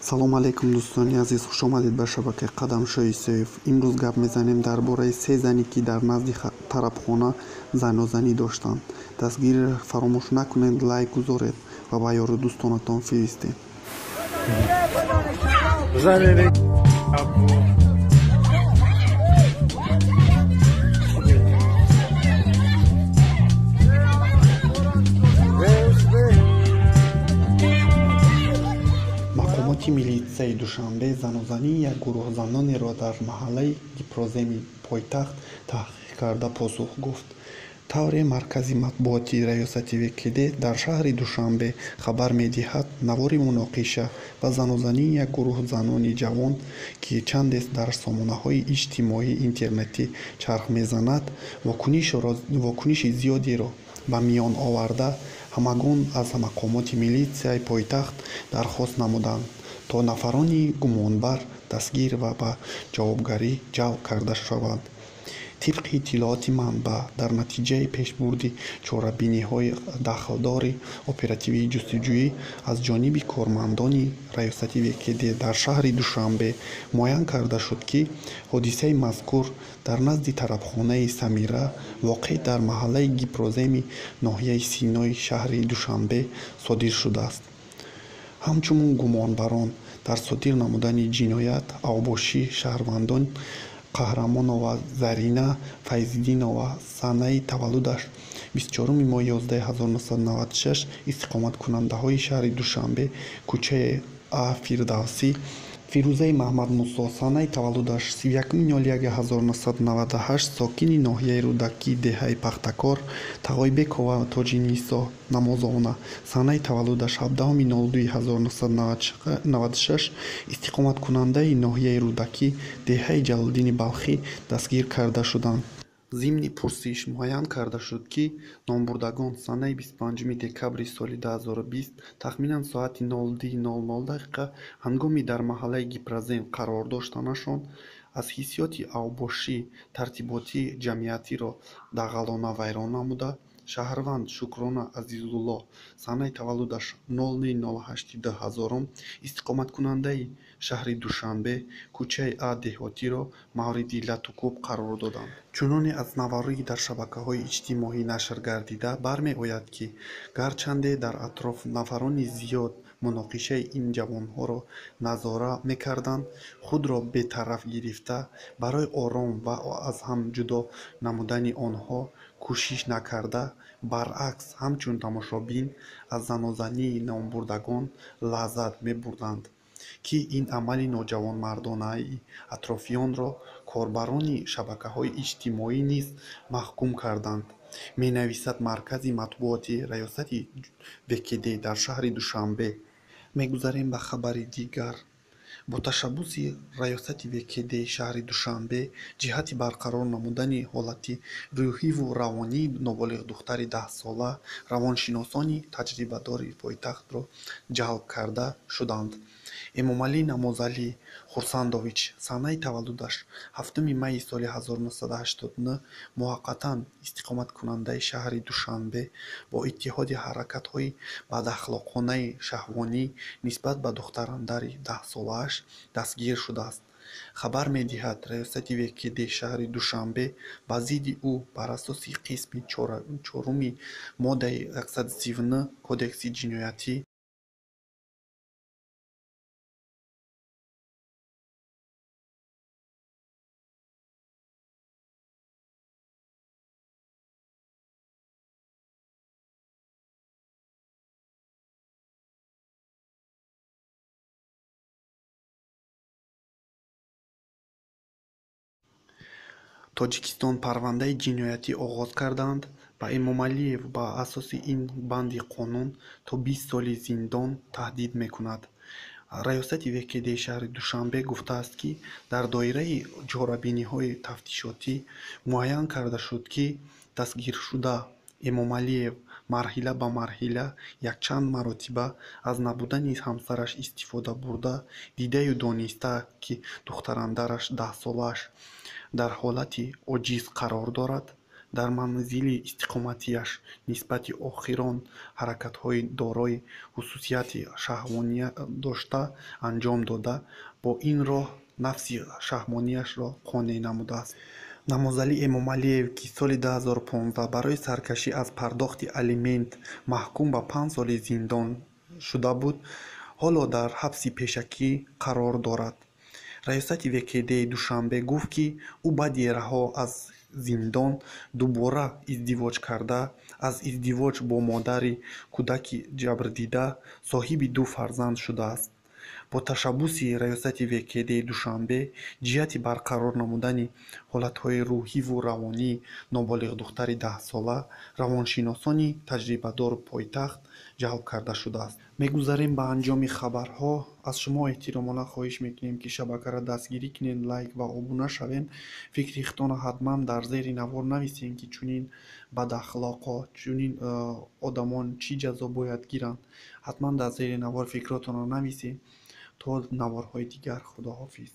Салом алейкум, дӯстони азиз, хуш омадед ба шабакаи Қадамшоҳи Исоев. Имрӯз гап мезанем дар бораи се зане, ки дар назди тарабхона занозанӣ доштанд. Дастгириро фаромӯш накунед, лайк гузоред ва ба ёру дӯстонатон фиристед. Мақомоти милитсияи Душанбе занозании як гурӯҳ занонеро дар маҳаллаи Гипроземи пойтахт таҳқиқ карда посух гуфт. Тавре маркази матбуотии раёсати ВКД дар шаҳри Душанбе хабар медиҳад, навори муноқиша ва занозании як гурӯҳ занони ҷавон, ки чандест дар сомонаҳои иҷтимоии интернетӣ чарх мезанад, вокуниши зиёдеро ба миён оварда, ҳамагон аз мақомоти милитсияи пойтахт дархост намуданд, то нафарони гумонбар дастгир ва ба ҷавобгарӣ ҷалб карда шаванд. Тибқи иттилооти манбаъ, дар натиҷаи пешбурди чорабиниҳои дахлдори оперативии ҷустуҷӯӣ аз ҷониби кормандони раёсати ВКД дар шаҳри Душанбе муайян карда шуд, ки ҳодисаи мазкур дар назди тарабхонаи Самира, воқеъ дар маҳаллаи Гипроземи ноҳияи Синои шаҳри Душанбе содир шудааст. Ҳамчунин гумонбарон дар содир намудани ҷиноят авбошӣ шаҳрвандон Қаҳрамонова Зарина Файзиддинова, санаи таваллудаш 24 моҳи 11 1996, истиқоматкунандаҳои шаҳри Душанбе, кӯчаи А Фирдавсӣ, Фирӯзаи Маҳмадмусо, санаи таваллудаш 31.01 1998, сокини ноҳияи Рӯдакӣ, деҳаи Пахтакор, Тағойбекова Тоҷинисо Намозовна, санаи таваллудаш 17.02 1996, истиқоматкунандаи ноҳияи Рӯдакӣ, деҳаи Ҷалолиддини Балхӣ дастгир карда шуданд. Зимни пурсиш муайян карда шуд, ки номбурдагон санаи 25 декабри соли 2020 тахминан соати 02:00 дақиқа ҳангоми дар маҳаллаи Гипрозем қарор доштанашон аз ҳиссиёти авбошӣ тартиботи ҷамъиятиро дағалона вайрон намуда, шаҳрванд Шукрона Азизулло, санаи таваллудаш 09.08 2000, истиқоматкунандаи шаҳри Душанбе, кӯчаи А Деҳотиро мавриди латукӯб қарор доданд. Чуноне аз наворӣ дар шабакаҳои иҷтимоӣ нашр гардида бармеояд, ки гарчанде дар атроф нафарони зиёд муноқишаи ин ҷавонҳоро назора мекарданд, худро бетараф гирифта, барои ором ва аз ҳам ҷудо намудани онҳо кӯшиш накарда, баръакс, ҳамчун тамошобин аз занозании номбурдагон лаззат мебурданд, ки ин амали ноҷавонмардонаи атрофиёнро корбарони шабакаҳои иҷтимоӣ низ маҳкум карданд, менависад маркази матбуоти раёсати ВКД дар шаҳри Душанбе. Мегузарем ба хабари дигар. Бо ташаббуси раёсати ВКД шаҳри Душанбе ҷиҳати барқарор намудани ҳолати рӯҳиву равонии ноболиғ духтари 10-сола равоншиносони таҷрибадори пойтахтро ҷалб карда шуданд. Эмомалӣ Намозалӣ Хурсандович, санаи таваллудаш 7 майи соли 1989, муваққатан истиқоматкунандаи шаҳри Душанбе, бо иттиҳоди ҳаракатҳои бадахлоқонаи шаҳвонӣ нисбат ба духтарандари 10-солааш дастгир шудааст. Хабар медиҳад раёсати ВКД шаҳри Душанбе. Ба зидди ӯ бар асоси қисми чоруми моддаи 139 Кодекси ҷиноятӣ Тоҷикистон парвандаи ҷиноятӣ оғоз карданд. Ба Эмомалиев ба асоси ин банди қонун то 20 соли зиндон таҳдид мекунад. Раёсати ВКД шаҳри Душанбе гуфтааст, ки дар доираи чорабиниҳои тафтишотӣ муайян карда шуд, ки дастгиршуда Эмомалиев марҳила ба марҳила якчанд маротиба аз набудани ҳамсараш истифода бурда, дидаю дониста, ки духтарандараш 10-солааш дар ҳолати оҷиз қарор дорад, Дар манзили истиқоматиаш нисбати охирон ҳаракатҳои дорои хусусияти шаҳвония дошта анҷом дода, бо ин роҳ нафси шаҳвонияшро қонеъ намудааст. Намозалӣ Эмомалиев, ки соли 2015 барои саркашӣ аз пардохти алимент маҳкум ба 5 соли зиндон шуда буд, ҳоло дар ҳабси пешакӣ қарор дорад. Раёсати ВКД-и Душанбе гуфт, ки ӯ баъди раҳо аз зиндон дубора издивоҷ карда, аз издивоҷ бо модари кӯдаки ҷабрдида соҳиби ду фарзанд шудааст. Бо ташаббуси раёсати ВКД-и Душанбе ҷиҳати барқарор намудани ҳолатҳои рӯҳиву равонии ноболиғдухтари 10-сола равоншиносони таҷрибадори пойтахт ҷалб карда шудааст. Мегузарем ба анҷоми хабарҳо. Аз шумо эҳтиромона хоҳиш мекунем, ки шабакаро дастгирӣ кунед, лайк ва обуна шавем. Фикри худтонро ҳатман дар зери навор нависем, ки чунин бадахлоқҳо, чунин одамон чӣ ҷазо бояд гиранд. Ҳатман дар зери навор фикротонро нависем. То наворҳои дигар, худоҳофиз.